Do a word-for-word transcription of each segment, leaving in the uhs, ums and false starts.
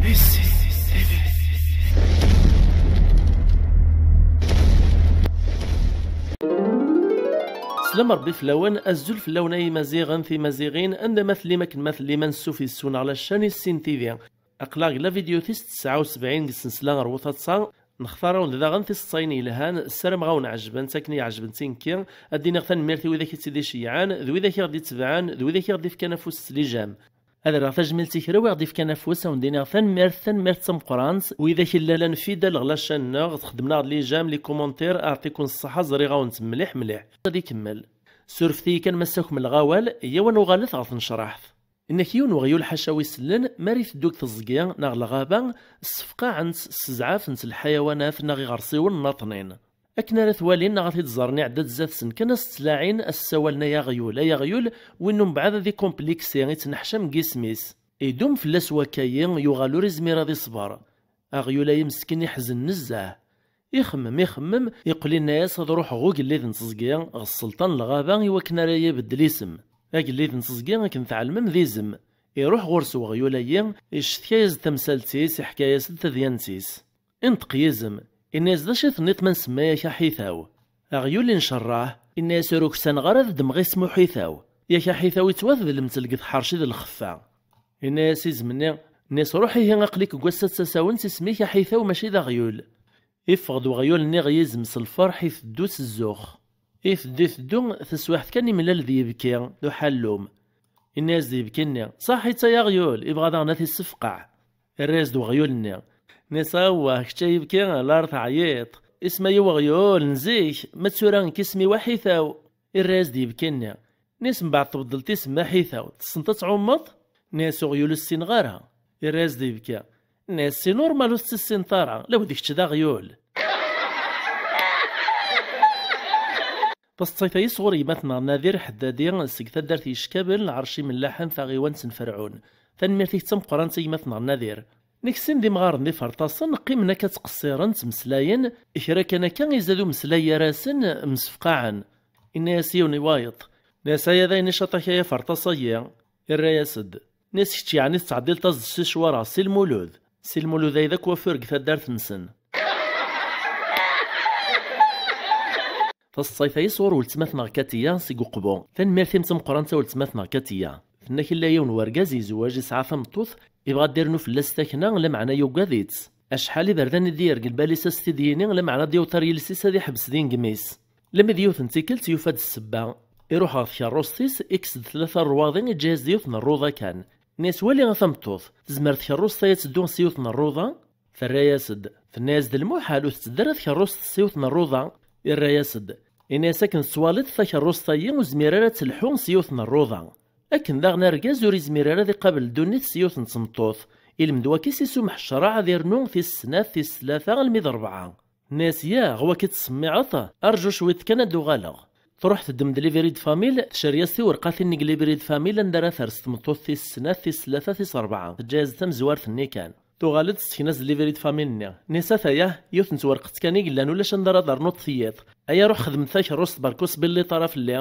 Slam Rebbi fell-awen, azul fell-awen ay Imaziɣen, Timaziɣin, anda ma tellim, akken ma tellim, ansuf yes-wen ɣer la chaîne Issin T V. Aql-aɣ deg la vidéo tis tesɛa u sebɛin deg ssensla Rwut Aṭsa, nextar-awen-d daɣen tiseḍsayin yelhan, ssarameɣ ad wen-ɛejbent akken i yi-ɛejbent i nekki. Ad d-iniɣ tanemmirt i widak i tt-id-iceyyɛen, d widak i ɣ-d-itebɛen, d widak i ɣ-d-ifkan afus s lijam. Ad rreɣ tajmilt i kra wi ɣ-d-ifkan afus, a wen-d-iniɣ tanemmirt, tanemmirt d tameqqrant. Widak i llan fidèles ɣer la chaîne-nneɣ, txeddmem-aɣ-d lijam, les commentaires, aɛṭikum ṣṣeḥḥa, ẓriɣ-awen-tt mliḥ mliḥ. Ad ikemmel. Surfet-iyi kan ma ssakumleɣ awal, yyaw ad nuɣalet ɣer tnecraḥt. Inna-k yiwen weɣyul ḥaca wi sellen, mi ara iteddu deg teẓgi neɣ lɣaba, ssefqaɛen-t, ssezɛafen-t lḥayawanat neɣ iɣersiwen nnaṭnin. Akken ara t-walin neɣ ad t-id-ẓren iɛedda-d zdat-sen kan, a s-ttlaɛin, a s-ssawalen ay aɣyul, ay aɣyul, win n umbeɛd ad ikumplikṣi, ittneḥcam deg yisem-is. Idum fell-as wakkayi, yuɣal ur izmir ad iṣber. Aɣyul-ayi meskin iḥzen nezzeh. Ixemmem, ixemmem, iqqel inna-yas ad ruḥeɣ ɣer ugellid n teẓgi, ɣer sselṭan n lɣaba, i wakken ara yi-ibeddel isem. Agellid n teẓgi, akken tɛelmem, d izem. Iruḥ ɣur-s weɣyul-ayi, iccetka-yas-d tamsalt-is, iḥka-yas-d tadyant-is. Inṭeq yizem, inna-yas: "D acu i tenniḍ ma nsemma-yak aḥitaw?" Aɣyul incerreḥ, inna-yas: "Ur uksaneɣ ara ad ddmeɣ isem uḥitaw. Yak aḥitaw ittwat d lemtel deg tḥerci d lxeffa." Inna-yas izem-nni, inna-yas: "Ruḥ ihi, aql-ik deg wass-a d tasawent, isem-ik aḥitaw mačči d aɣyul." Iffeɣ-d weɣyul-nni ɣer yizem s lferḥ, iteddu s zzux. Iteddu, iteddu, taswiɛt kan imlal d yibki, d uḥallum. Inna-yas-d yibki-nni: "Ṣaḥit ay aɣyul, ibɣa daɣen ad t-issefqeɛ." Irra-yas-d weɣyul-nni, inna-yas: "Awah, kečč ay ibki, lar teɛyiḍ. Isem-ayi weɣyul, n zik, ma d tura nekk isem-iw aḥitaw." Irra-yas-d yibki-nni, inna-yas: "Mbeɛd tbeddleḍ isem aḥitaw, tessneḍ ad tɛummeḍ?" Inna-yas uɣyul: "Ur ssineɣ ara." Irra-yas-d yibki, inna-yas: "Si normal ur tettissineḍ ara, law d kečč d aɣyul." Taseḍsayt-ayi sɣur gma-tneɣ Nadir Ḥeddadi seg taddart Yeckaben, lɛerc imellaḥen, taɣiwant n Ferɛun. Tanemmirt-ik d tameqqrant a gma-tneɣ Nadir. Nekk sin d imɣaren d iferṭasen, qqimen akka ttqeṣṣiren, ttmeslayen, kra kan akka izad umeslay gar-asen, msefqaɛen. Inna-yas yiwen i wayeḍ, inna-yas: "Aya d ayen icaṭ-ak ay aferṭas-ayi." Irra-yas-d, inna-yas: "Kečč yeɛni tettɛeddileḍ-as-d si ccwara, si lmulud?" Si lmulud ay d akwafur deg taddart-nsen. Taseḍsayt-ayi sɣur weltma-tneɣ Katiya seg Uqbu. Tanemmirt-im d tameqqrant a weltma-tneɣ Katiya. Tenna-k illa yiwen wergaz yezweǧ, yesɛa tameṭṭut, ibɣa ad d-irnu fell-as takna, lameɛna yugad-itt. Acḥal iberdan i d-yergel bal-is a s-t-id-yini, lameɛna ad d-yewṭer yiles-is ad iḥbes din gem-is. Lmi d yiwet n tikkelt yufa-d ssebba. Iruḥ ɣer tkerrust-is, ikkes-d tlata rrwaḍi, iǧǧa-yas-d yiwet n rruḍa kan. Inna-yas: "Wali a tameṭṭut, tezmer tkerrust-a ad teddu s yiwet n rruḍa?" Terra-yas-d. Tenna-yas-d: "Lmuḥal, ur tetteddu ara tkerrust s yiwet n rruḍa." Irra-yas-d. Inna-yas: "Akken tettwaliḍ, takerrust-ayi ur zmir ara ad telḥu s yiwet n rruḍa. Akken daɣen argaz ur izmir ara ad iqabel ddunit s yiwet n tmeṭṭut. Ilmend wakis isumeḥ ccreɛ ad irnu tis snat, tis tlata, almi d rebɛa." Tenna-yas: "Yaɣ, waki ttsemmiɛeḍ, arǧu cwiṭ kan ad d-uɣaleɣ." Truḥ teddem-d livret de famille, tcerri-yas tiwerqatin-nni deg livret de famille anda ara ters tmeṭṭut tis snat, tis tlata, tis rebɛa. Teǧǧa-yas-d tamezwart-nni kan. Tuɣal-d tessekna-as-d livret de famille-nni. Nisa taya, yiwet n twerqet kan i yellan, ulac anda ara d-ternuḍ tiyiḍ. Aya ruḥ xedmet takerrust, berka ur sbilliṭ ara fell-i.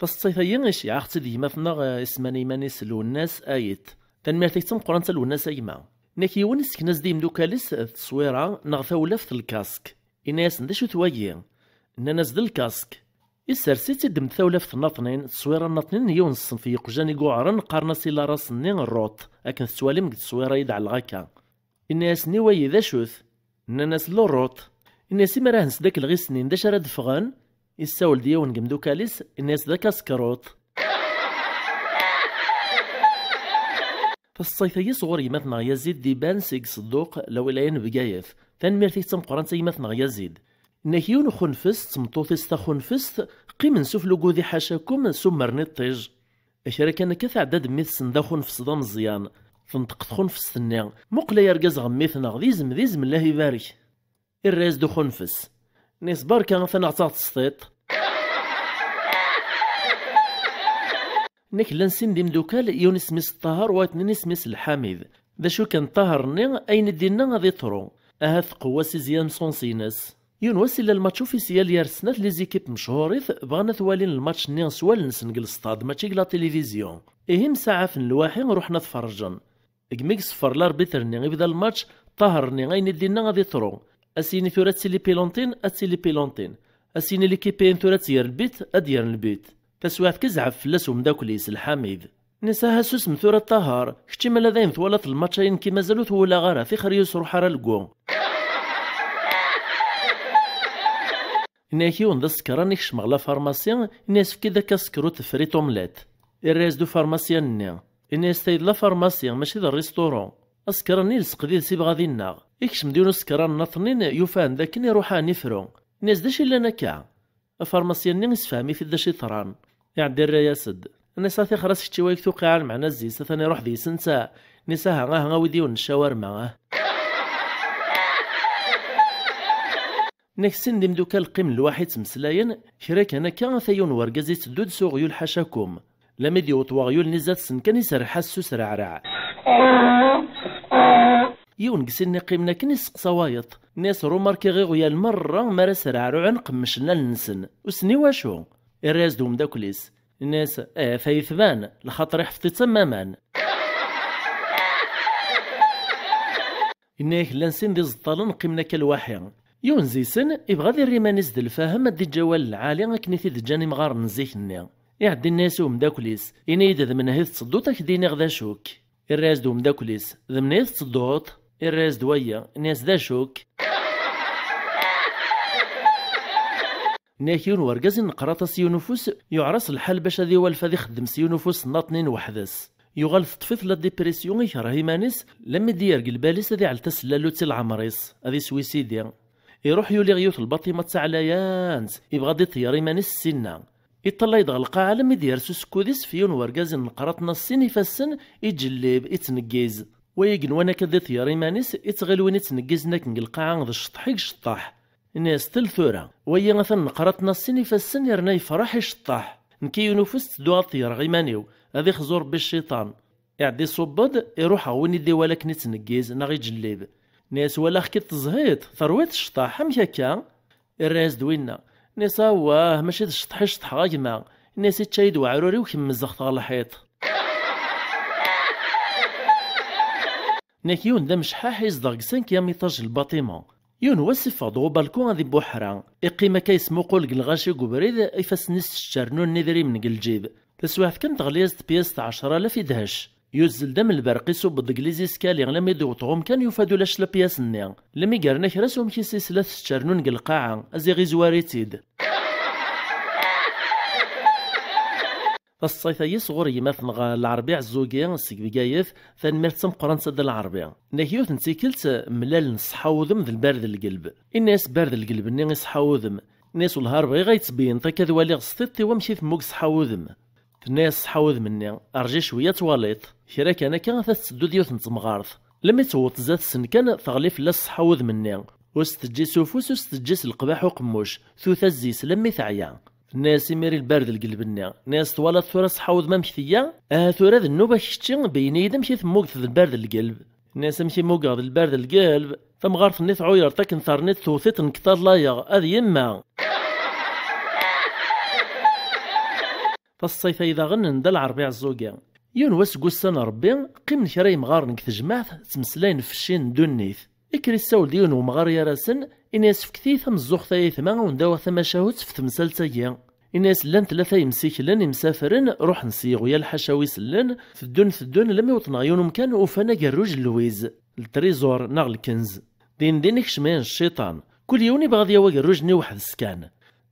Taseḍsayt-ayi iceyyeɛ-aɣ-tt-id gma-tneɣ, eh, isemman iman-is Lwennas Ayet. Tanemmirt-ik d tameqqrant a Lwennas a gma. Nekk yiwen issekna-as-d i yimdukal-is, eh, tteswira neɣ tawlaft n lkask. Inna-yasen: "D acu-t wagi?" Nnan-as: "D lkask." Issers-itt, iddem-d tawlaft nnaṭnin, tteswira nnaṭnin n yiwen n ṣṣenf n yiqjan i yuɛren, qqaren-as i laras-nni rruṭ, akken tettwalim deg tteswira i d-ɛelleɣ akka. Inna-yasen: "I wayi, d acu-t?" Nnan-as: "Lurruṭ." Inna-yas: "Imi ara hens-d akk lɣis-nni, d acu ara d-ffɣen?" Issawel-d yiwen deg imdukal-is, inna-yas: "D akaskruṭ." Taseḍsayt-agi sɣur gma-tneɣ Yazid d-iban seg Sedduq, lawilaya n Bgayet. Tanemmirt-ik d tameqqrant a gma-tneɣ Yazid. Inna-k yiwen uxunfes d tmeṭṭut-is taxunfest, qqimen s uflugudi ḥacakum, summren iṭij. Kra kan akka tɛedda-d mmi-tsen d axunfes d ameẓyan. Tenṭeq txunfest-nni: "Muqel ay argaz ɣer mmi-tneɣ, d izem, d izem, llah ibarek." Irra-yas-d uxunfes. Nnis: "Barka, atan aɣ-ttaɣ tesṭiṭ." Nekk llan sin d imdukal, yiwen isem-is Ṭaher, wayeḍ-nni isem-is Lḥamid. D acu kan, Ṭaher-nni ayen i d-inna ad iṭru. Ahat tqewwa si zzya n ṣṣuns-ines. Yiwen wass illa lmatch ufisiyal gar snat lizikip mechurit, bɣan ad t-walin lmatch-nni s wallen-nsen deg lestad, mačči deg la télévision. Ihi msaɛafen lwaḥi ruḥen ad t-ferrǧen. Deg mi yesfer l'arbitre-nni ibda lmatch, Ṭaher-nni ayen i d-inna ad iṭru. Ad s-yini tura ad tili pilontin, ad tili pilontin. Ad s-yini l'équipe-ihin tura ad tger lbit, ad d-gren lbit. Taswiɛt kan izɛef fell-as umeddakel-is, Lḥamid. Nni-as: "Aha susem tura a Ṭaher, kečč imala dayen twalaḍ lmatch-ayi, nekki mazal ur t-wulaɣ ara, tixer-iyi ur sruḥ ara lgu." Yenna-yak yiwen d asekran ikcem ɣer la pharmacie, yenna-as: "Efk-iyi-d akka asekru n tefrit omelette." Irra-yas-d ufarmasyan-nni. Yenna-as: "Tayi d la pharmacie, mačči d restaurant." Asekran-nni yelseq did-s, ibɣa ad innaɣ. Ikcem-d yiwen usekran nniḍnin, yufa-n dakken iruḥ ɛni ifru. Yenna-as: "D acu yellan akka?" Afarmasyan-nni issefhem-it-id d acu yeḍran. Iɛedda irra-yas-d. Yenna-as: "A tixer-as kečč i wayeg tuqiɛ, lmeɛna zzi-s atan iruḥ deg-s netta." Yenna-as: "Aha, aha, awi-d yiwen n ccawarma, ah." Nnek sin d imdukal qqimen lwaḥi ttmeslayen, kra kan akka ata yiwen wergaz itteddu-d s uɣyul ḥacakum. Lami d-yewweḍ weɣyul-nni zdat-sen kan iserreḥ-as s usreɛreɛ. Yiwen deg sin-nni qqimen akken isteqsa wayeḍ. Nni-as: "Rumarkiɣ iɣyal merra mi ara sreɛruɛen qemmecen allen-nsen. Wissen i wacu?" Irra-yas-d umeddakel-is. Nni-as: "Eh, tayi tban, lxaṭer iḥfeḍ-itt am waman." Yenna-yak llan sin d iẓeṭṭalen qqimen akka lwaḥi. Yiwen zi-sen ibɣa ad irr iman-is d lfahem, ad d-iǧǧ awal lɛali akken i t-id-ǧǧan imɣaren n zik-nni. Iɛedda inna-yas i umeddakel-is: "Ini-yi-d d menhu i tettedduḍ, ad k-d-iniɣ d acu-k." Irra-yas-d umeddakel-is: "D menhu i tettedduḍ?" Irra-yas-d waya, inna-yas: "D acu-k?" Nni-ak yiwen wergaz ineqqer aṭas yiwen ufus, yuɛer-as lḥal bac ad iwalef ad ixeddem s yiwen ufus nniḍnin weḥd-s. Yuɣal teṭṭef-it la dépression, ikreh iman-is, lammi d-yergel bal-is ad iɛell tasellalut i leɛmer-is, ad iswisidi. Iruḥ yuli ɣer yiwet lbaṭima d taɛlayant, ibɣa ad iṭeyyer iman-is ssinna. Iṭṭalay-d ɣer lqaɛa lammi d-yers usekkud-is f yiwen wergaz ineqqer aṭṭnas sin ifassen, iǧellib, ittneggiz. Wagi yenwan akka ad iṭeyyer iman-is, ittɣil win ittneggizen akken deg lqaɛa d cceṭṭeḥ i iceṭṭeḥ. Ini-as: "Tel tura, wagi atan neqqer aṭṭnas sin ifassen yerna yefreḥ iceṭṭeḥ. Nekk yiwen ufus ttedduɣ ad ṭeyyreɣ iman-iw, ad ixzu Rebbi cciṭan." Iɛedda iṣubb-d, iruḥ ɣer win i d-iwala akken ittneggiz neɣ iǧellib. Ini-as: "Walaɣ-k-id tezhiḍ, terwiḍ cceṭṭeḥ, amek akka?" Irra-yas-d winna. Ini-as: "Awah, mačči d cceṭṭeḥ i ceṭṭḥeɣ a gma." Ini-as: "Ičča-yi-d weɛrur-iw, kemmzeɣ-t ɣer lḥiṭ." Nnek yiwen d amecḥaḥ izdeɣ deg cinquième étage n lbaṭima. Yiwen wass iffeɣ-d ɣer ubalku ad ibuḥra. Iqqim akka yesmuqul deg lɣaci deg ubrid, ifassen-is tteččernun idrimen deg lǧib. Taswiɛt kan teɣli-yas-d pyas n ɛecra alaf idhec. Yuzzel-d am lberq, iṣubb-d deg les escaliers, lammi d-iwweḍ ɣer umkan yufa-d ulac la pyas-nni. Lammi yerna kra s umek i s-isla tteččernun deg lqaɛa, a ziɣ izwar-itt-id. Taṣṣayt-agi sɣur gma-tneɣ Lɛerbi Ɛezzugi seg Bgayet, tanemmirt d tameqqrant a Dda Lɛerbi. Nnek yiwet n tikkelt mlalen ṣṣeḥḥa udem d lbard n lgelb. Inna-yas bard n lgelb-nni i ṣṣeḥḥa udem. Inna-yas: "Wellah ar bɣiɣ ad yi-tbeyneḍ akka ad waliɣ s tiṭ-iw amek i temmug ṣṣeḥḥa udem." Tenna-yas ṣṣeḥḥa udem-nni: "Rǧi cwiya ad twaliḍ." Kra kan akka ata tetteddu-d yiwet n temɣart. Lammi tewweḍ zdat-sen kan teɣli fell-as ṣṣeḥḥa udem-nni. Ur s-teǧǧi s ufus, ur s-teǧǧi s leqbaḥ uqemmuc, tuta zzi-s lammi teɛya. Tenna-yas imir i lbard n lgelb-nni, tenna-yas: "Twalaḍ tura ṣṣeḥḥa udem amek tga? Aha tura d nnuba-k kečči, beyyen-iyi-d amek i temmugeḍ d lbard n lgelb." Tenna-yas: "Amek i mmugeɣ d lbard n lgelb?" Tamɣart-nni tɛuyer-tt akken terniḍ tewwet-itt, nekk ṭallayeɣ, ad yemma! Taṣṣayt-ayi daɣen n Dda Lɛerbi Ɛezzugi. Yiwen wass deg ussan n Rebbi, qqimen kra yemɣaren deg tejmaɛt, ttmeslayen f cci n ddunit. Ikker issawel-d yiwen wemɣar gar-asen, ini-as: "Fket-iyi tameẓẓuɣt ay aytma, ad wen-d-awiɣ tamacahut f temsalt-agi." Ini-as: "Llan tlata yemsiklen, imsafren, ruḥen s yiɣyal ḥaca wi sellen, teddun, teddun, lammi wwḍen ɣer yiwen umkan, ufan agerruj n lwiz, le trésor neɣ lkenz. Din din ikcem-ayen cciṭan. Kul yiwen ibɣa ad yawi agerruj-nni weḥd-s kan."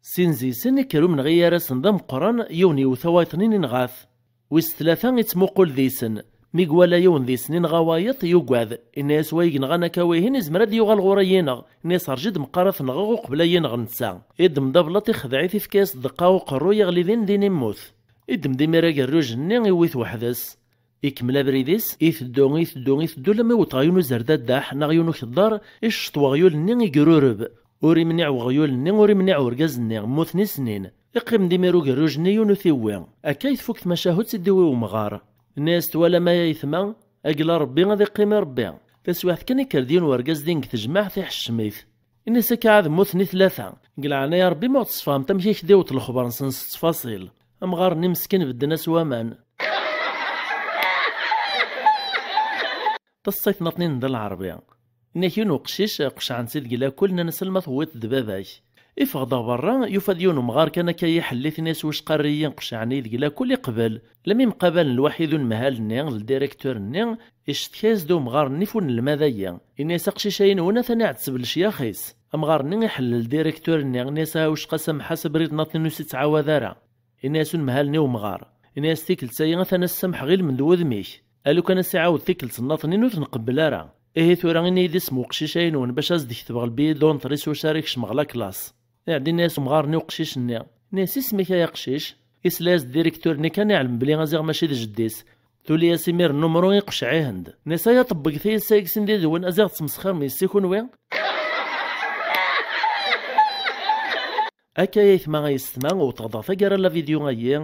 Sin zi-sen ikker umenɣi gar-asen d ameqqran, yiwen yewwet wayeḍ-nni inɣa-t. Wis tlata ittmuqul deg-sen. Mi iwala yiwen deg-sen inɣa wayeḍ, yugad. Inna-yas: "Wa i yenɣan akka wihin, izmer ad d-yuɣal ɣur-i yineɣ." Inna-yas: "Rǧi-d meqqar ad t-nɣeɣ uqbel ad yineɣ netta." Iddem-d ablaṭ, ixdeɛ-it, ifka-yas ddeqqa uqerruy, iɣli din din immut. Iddem-d imir agerruj-nni, iwwi-t weḥd-s. Ikemmel abrid-is, iteddu, iteddu, iteddu, lammi iwweḍ ɣer yiwen uzerdaddaḥ neɣ yiwen ukeddar, icceṭ weɣyul-nni igrureb. Ur imniɛ weɣyul-nni, ur imniɛ urgaz-nni, mmuten i snin. Iqqim-d imir ugerruj-nni yiwen ur t-iwwi. Akka i tfuk tmacahut i d-iwwi umɣar. Nni-as: "Twalam ay aytma, agla Rebbi ad iqqim i Rebbi." Taswiɛt kan ikker-d yiwen urgaz din deg tejmaɛt iḥeccem-it. Ini-as akka ɛad mmuten i tlata. Deg leɛnaya Rebbi, ma ur tesfehmeḍ amek i k-d-iwweḍ lexbar-nsen s ttfaṣil. Amɣar-nni meskin bedden-as waman. Taṣṣayt n aṭnin d lɛerbi. Inna-k yiwen uqcic, qecɛen-t deg lakul, nnan-as alma tewwiḍ-d baba-k. Iffeɣ-d ɣer berra, yufa-d yiwen umɣar kan akka iḥelli, tenna-yas wacqa rriyi qecɛen-iyi deg lakul, iqbel. Lami mqabalen lwaḥid unemhal-nni d ldirektur-nni, icettka-yas-d umɣar-nni f unelmad-agi. Inna-yas aqcic-ayi-nwen atan iɛetteb lecyax-is. Amɣar-nni iḥellel direktur-nni, inna-yas ah wacqa samḥ-as abrid n aṭnin ur s-ittɛawad ara. Inna-yas unemhal-nni umɣar. Inna-yas tikkelt-ayi atan ad s-samḥeɣ i lmend n wudem-ik. A lukan ad s-iɛawed tikkelt n aṭnin ur t-nqebbel ara. Ihi tura ini-yi-d isem uqcic-ayi-nwen bac ad s-d-ketbeɣ lbiyi d unṭri s wacu ara kecmeɣ la classe. Iɛedda inna-yas umɣar-nni uqcic-nni. Inna-yas isem-ik ay aqcic. Isla-yas-d direktur-nni kan iɛlem belli aziɣ mačči d jeddi-s. Tuli-yas imir nnumru iqecɛihen-d. Inna-yas ay aṭebbeg tayessa-agi sin d idwen aziɣ tettmesxirem yes-i kunwi? Akka ay aytma ay yessetma, wwḍeɣ-d ɣer taggara n la vidéo-ayi.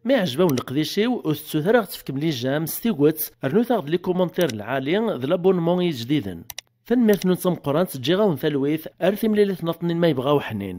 Ma iɛjeb-awen leqdic-iw, ur tettut ara ɣ-tefkem les j'aime, s tiget, rnut-aɣ-d les commentaires lɛali d l'abonnement i ijdiden. Tanemmirt-nwen d tameqqrant, ǧǧiɣ-awen talwit, ar timlilit n aṭnin ma yebɣa uḥnin.